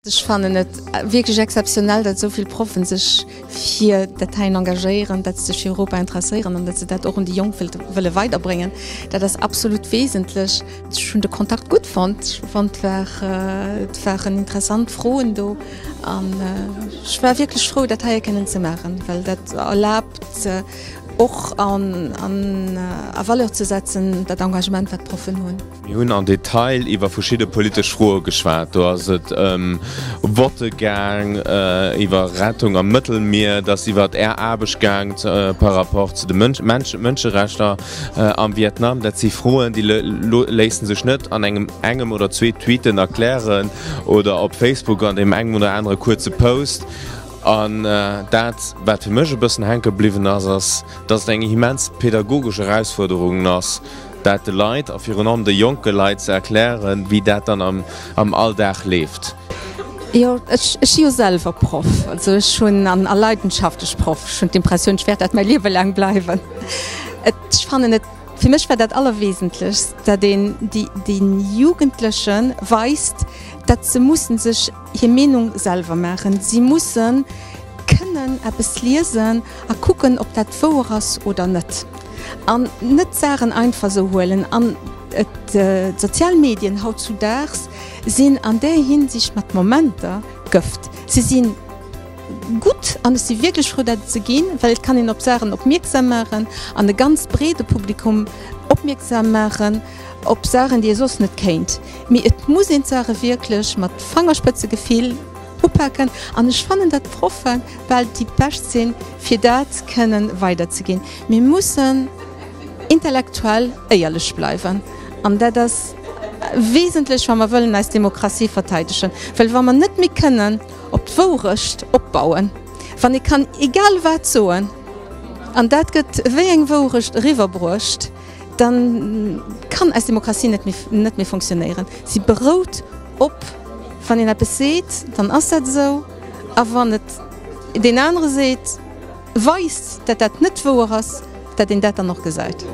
Ech fannen et wierklech exzeptionell, datt esou vill Proffen sech fir dat heien engagéieren, datt se sech fir Europa interesséieren an datt se dat och un déi Jonk wëlle weiderbréngen. Dat ass absolut wesentlech. Ech hunn de Kontakt gutt fonnt. Ech fonnt, et waren interessant Froen do an ech war wierklech frou, dat heie kënnen ze maachen, well dat erlaabt och a Valeur ze setzen, dat Engagement, wat d'Proffen hunn. Mir hunn an Detail iwwer verschidde politesch Froe geschwat. Do ass et ëm Votte gaang, iwwer Rettung am Mëttelmier, et ass iwwer Är Aarbecht gaang par rapport zu de Mënscherechter am Vietnam. Dat si Froen, déi léissen sech net an engem engem oder zwee Tweeten erklären oder op Facebook an deem engem oder anere kuerze Post. An dat, wat fir mech e bëssen hänke bliwwen ass, ass, dass et eng immens pedagogesch Erausfuerderung ass, dat de Leit, a virun allem de jonke Leit ze erklären, wéi dat dann am Alldag leeft. Jo, ech si jo selwer Proff, also ech hunn, an a leidenschaftlech Proff, ech hunn d'Impressioun, ech wäert dat mäi Liewe laang bleiwen. Ech fannen et, fir mech war dat Allerwesentlechst, datt een déi Jugendleche weist, datt se mussen sech hir Meenung selwer maachen. Si musse kënnen eppes liesen a kucken, ob dat wouer ass oder net. An net d'Saachen einfach esou huelen. An d'sozial Medien hautzudaags sinn an där Hinsicht mat Momenter Gëft. Se si gutt an ech si wierklech frou, dat et se ginn, well et kann een op Saachen opmierksam maachen an e ganz breede Publikum opmierksam maachen op Saachen, déi ee soss net kéint. Mee et muss een d'Saache wierklech mat Fangerspëtzegefill upaken an ech fannen, datt d'Proffe bal déi bescht sinn, fir dat kënnen weiderzeginn. Mir mussen intellektuell éierlech bleiwen an dat ass wesentlech, wa mer wëllen eis Demokratie verteidegen, well wa mer net méi kënnen op d'Wourecht opbauen, wann ee kann egal wat soen an dat gëtt wéi eng Wourecht eriwwerbruecht, dann kann eis Demokratie net méi, net méi fonctionnéieren. Si berout op, wann een eppes seet, dann ass dat esou, a wann et deen anere seet, weist, dat dat net wouer ass, dat een dat dann och gesäit.